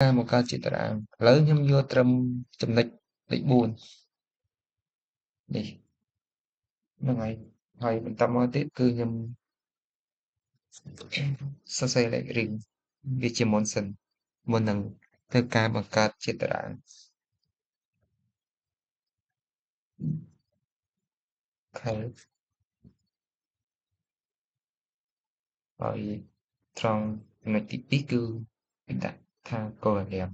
ការបង្កើតជាតារាងឥឡូវខ្ញុំយកត្រឹមចំណុចលេខ4នេះហ្នឹងហើយហើយបន្តមកទៀតគឺខ្ញុំសរសេរលេខរៀងវាជាមុនសិនមុននឹងធ្វើការបង្កើតជាតារាងខែហើយត្រង់ចំណុចទី2គឺដាក់ថាកូលាម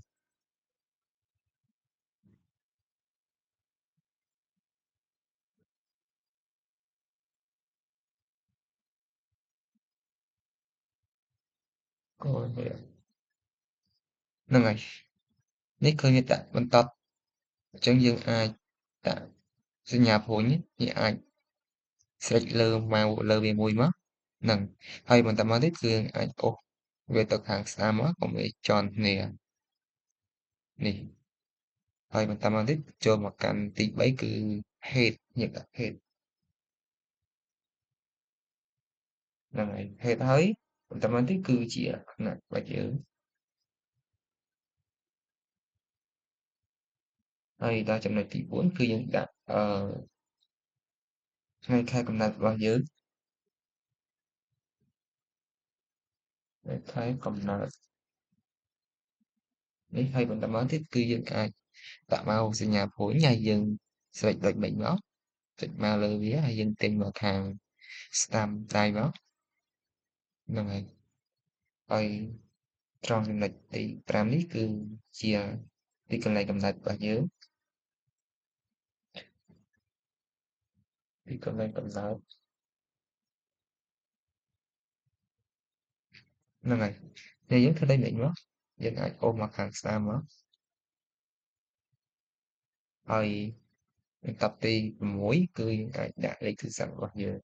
កូលាមហ្នឹងហើយនេះឃើញវាដាក់បន្តអញ្ចឹងយើងអាចដាក់សញ្ញាព្រួញនេះអាចស្រេចលើមកលើវាមួយមកហ្នឹងហើយបន្តមកទៀតគឺយើងអាចអូសវាទៅខាងស្ដាំមកកុំឲ្យជាន់គ្នានេះហើយបន្តមកទៀតចូលមកកាន់ទី3គឺហេតុញដាក់ហេតុហ្នឹងហើយហេតុហើយបន្តមកទៀតគឺជាផ្នែករបស់យើងហើយដល់ចំណុចទី4គឺយើងដាក់ថ្ងៃខែកំណត់របស់យើងខែកំណត់នេះហើយបន្តមកទៀតគឺយើងអាចដាក់មកសញ្ញាព្រួញហើយយើងស្រេចដូចមិញមកចុចមកលើវាហើយយើងទិញមកខាងស្ដាំដៃមកហ្នឹងហើយហើយត្រង់ចំណុចទី5នេះគឺជាទីកន្លែងកំណត់របស់យើងទីកន្លែងកំណត់ហ្នឹងហើយនេះយើងធ្វើដូចមិញមកយើងអាចអូសមកខាងស្ដាំមកហើយបន្តទី6គឺយើងអាចដាក់លេខទូរស័ព្ទរបស់យើង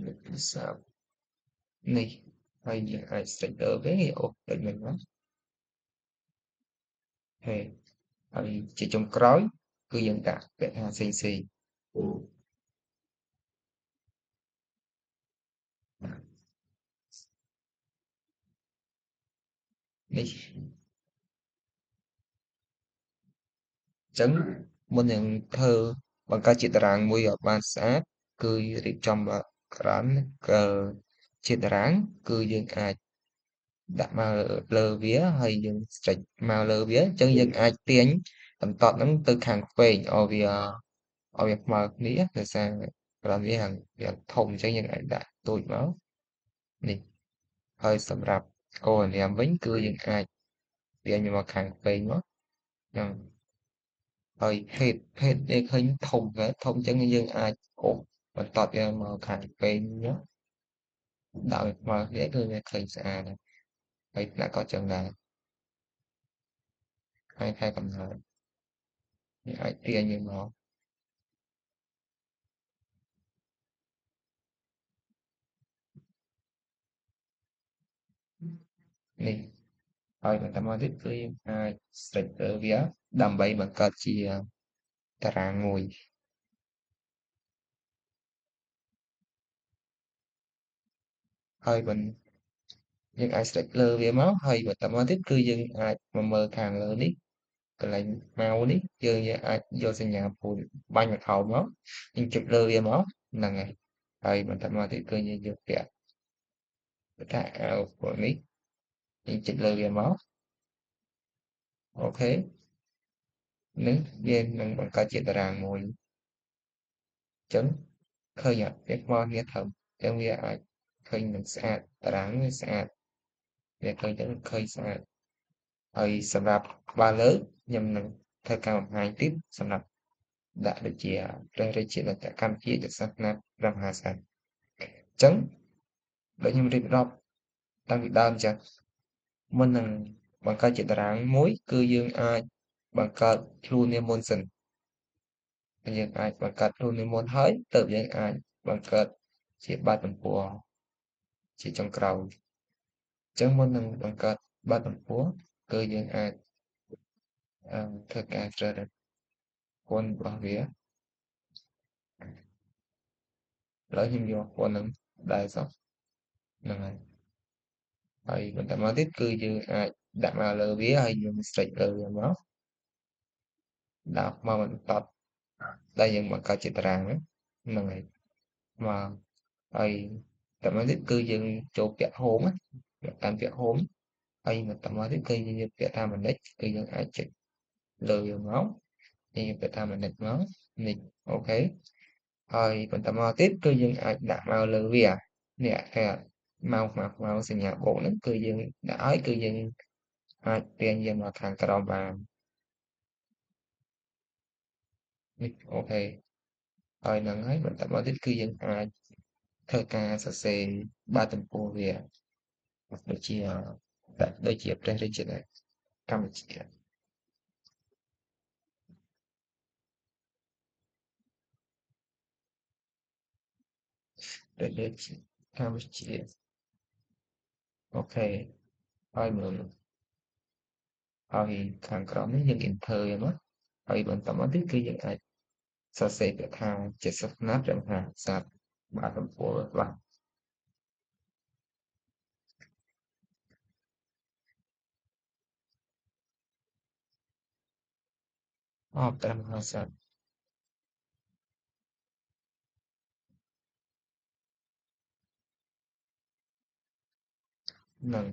លេខទូរស័ព្ទនេះហើយយើងអាចស្រេចលើវាអូសដូចមិញមកហើយហើយជាចុងក្រោយគឺយើងដាក់ពាក្យថាផ្សេងផ្សេងនេះអញ្ចឹងមុននឹងធ្វើបង្កើតជាតារាងមួយឲ្យបានស្អាតគឺរៀបចំក្រានជាតារាងគឺយើងអាចដាក់មកលើវាហើយយើងស្រេចមកលើវាអញ្ចឹងយើងអាចទាញបន្តហ្នឹងទៅខាងឆ្វេងឲ្យវាស្មើគ្នាដោយសារក្រានវាវាធំអញ្ចឹងយើងអាចដាក់ទូចមកនេះហើយសម្រាប់កូលាមវិញគឺយើងអាចទាញមកខាងឆ្វេងមកហ្នឹងហើយភេទនេះឃើញធំធំអញ្ចឹងយើងអាចអូសបន្តវាមកខាងឆ្វេងមកដាក់វាស្មើគ្នាគឺវាឃើញស្អាតហើយថ្នាក់ក៏ចឹងដែរហើយខែកំណត់នេះអាចទាញវាមកនេះហើយបន្តមកទៀតគឺយើងអាចស្រេចលើវាដើម្បីបង្កើតជាតារាងមួយហើយយើងអាចស្រេចលើវាមកហើយបន្តមកទៀតគឺយើងអាចមកមើលខាងលើនេះកន្លែងម៉ៅនេះយើងអាចយកសញ្ញាព្រួញបាញ់មកខោមកយើងចុចលើវាមកហ្នឹងហើយហើយបន្តមកទៀតគឺយើងយកពាក្យថាអាវពួកនេះយើងចុចលើវាមកអូខេនេះវានឹងបង្កើតជាតារាងមួយអញ្ចឹងឃើញអត់វាមកគ្នាធំអញ្ចឹងវាអាចឃើញនឹងស្អាតតារាងវាស្អាតវាឃើញទៅឃើញស្អាតហើយសម្រាប់បាល់លើខ្ញុំនឹងធ្វើការបង្ហាញទៀតសម្រាប់ដាក់ដូចជាព្រះរាជាណាចក្រកម្ពុជាសាសនាព្រះមហាក្សត្រអញ្ចឹងដូចខ្ញុំរៀបរាប់តាំងពីដើមចឹងមុននឹងបង្កើតជាតារាងមួយគឺយើងអាចបង្កើតខ្លួននាមុនសិនយើងអាចបង្កើតខ្លួននាមុនហើយទៅយើងអាចបង្កើតជាបាតទំព័រជាចុងក្រោយអញ្ចឹងមុននឹងបង្កើតបាតទំព័រគឺយើងអាច ធ្វើការជ្រើសរើសពន្ធរបស់វាឥឡូវខ្ញុំយកពណ៌ហ្នឹងដែរសោះហ្នឹងហើយហើយបន្តមកទៀតគឺយើងអាចដាក់មកលើវាហើយយើង stretch លើវាមកដាក់មកបន្តដែលយើងបង្កើតជាតារាងហ្នឹងហើយមកហើយបន្តមកទៀតគឺយើងចូលពាក្យ home ពាក្យកាន់ពាក្យ home ហើយបន្តមកទៀតគឺយើងយកពាក្យថា manage គឺយើងអាចចុចលើវាមកយើងយកពាក្យថា manage មកនេះអូខេហើយបន្តមកទៀតគឺយើងអាចដាក់មកលើវានេះគេមកមកសញ្ញាបូកហ្នឹងគឺយើងដាក់ឲ្យគឺយើងអាចទាញវាមកខាងក្រោមបាននេះអូខេហើយហ្នឹងហើយបន្តមកទៀតគឺយើងអាចធ្វើការសរសេរបាតទំព័រវាដូចជាដាក់ដូចជាព្រះរាជាណាកម្ពុជាព្រះរាជាកម្ពុជាអូខេហើយមើលហើយខាងក្រោមនេះយើង enter មកហើយបន្តមកទៀតគឺយើងអាចសរសេរពាក្យថាជាសាសនាព្រះមហាក្សត្របាទទំព័របាទអបព្រះមហាក្សត្រនឹង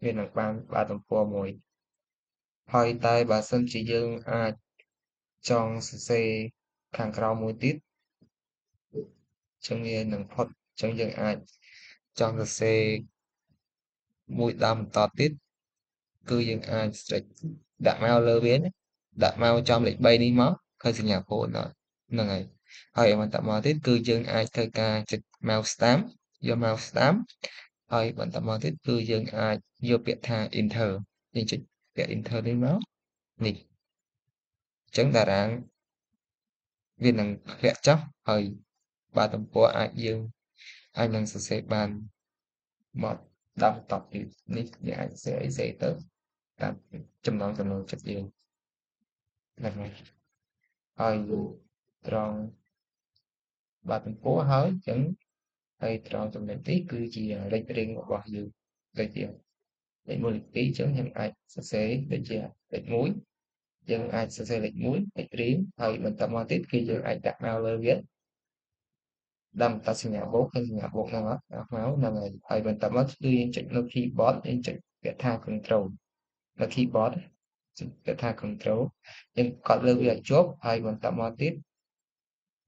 វានឹងបានបាទទំព័រមួយហើយតែបើសិនជាយើងអាចចង់សរសេរខាងក្រោមមួយទៀតចឹងវានឹងផុតចឹងយើងអាចចង់សរសេរមួយដើមបន្តទៀតគឺយើងអាច stretch ដាក់មកលើវាណាដាក់មកចំលេខ3នេះមកឃើញសញ្ញាពោលហ្នឹងហើយហើយបន្តមកទៀតគឺយើងអាចធ្វើការចុច mouse ស្ដាំយក mouse ស្ដាំហើយបន្តមកទៀតគឺយើងអាចយកពាក្យថា enter យើងចុចពាក្យ enter នេះមកនេះអញ្ចឹងតារាងវានឹងធ្លាក់ចុះហើយបាទទំព័រអាចយើងអាចនឹងសរសេរបានមកដល់បន្តទៀតនេះយើងអាចសរសេរអីសេទៅតាមចំណងចំណូលចិត្តយើងហ្នឹងហើយហើយត្រង់បាទទំព័រហើយអញ្ចឹងហើយត្រង់ចំណុចនេះគឺជាលេខរៀងរបស់យើងដូចជាលេខ1លេខ2អញ្ចឹងខ្ញុំអាចសរសេរដូចជាលេខ1យើងអាចសរសេរលេខ1លេខរៀងហើយបន្តមកទៀតគឺយើងអាចដាក់មកលើវាដើមតសញ្ញាបូកហើយសញ្ញាបូកហ្នឹងដាក់មកហ្នឹងហើយហើយបន្តមកគឺយើងចុចនៅ keyboard យើងចុចពាក្យថា control នៅ keyboard ចុចពាក្យថា control យើងកត់លើវាឲ្យជាប់ហើយបន្តមកទៀត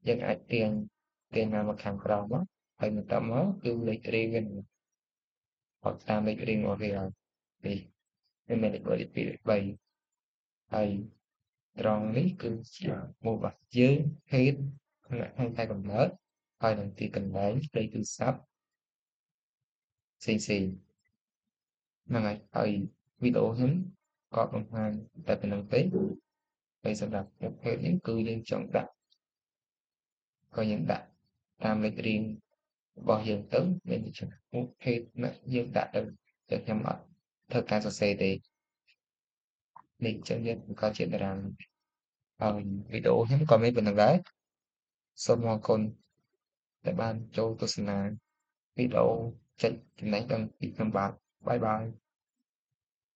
យើងអាចទាញមកខាងក្រោមមកហើយបន្តមកគឺលេខរៀងវាអត់តាមលេខរៀងរបស់វាហើយនេះវាមានលេខ1លេខ2លេខ3ហើយត្រង់នេះគឺជាឈ្មោះរបស់យើងភេទថ្ងៃខែកំណើតហើយនឹងទីកន្លែងលេខទូរស័ព្ទផ្សេងៗហ្នឹងហើយហើយវីដេអូខ្ញុំក៏បង្ហាញតែប៉ុណ្្នឹងទេហើយសម្រាប់ប្រភេទនេះគឺយើងចង់ដាក់ក៏យើងដាក់តាមលេខរៀងរបស់យើងទៅមានឈ្មោះភេទណាយើងដាក់ទៅតែខ្ញុំអត់ធ្វើការសរសេរទេនេះអញ្ចឹងយើងបង្កើតជាតារាងហើយវីដេអូខ្ញុំក៏មានប៉ុណ្្នឹងដែរសូមអរគុណដែលបានចូលទស្សនាវីដេអូចែកចំណេះដឹងពីខ្ញុំបាទបាយបាយ។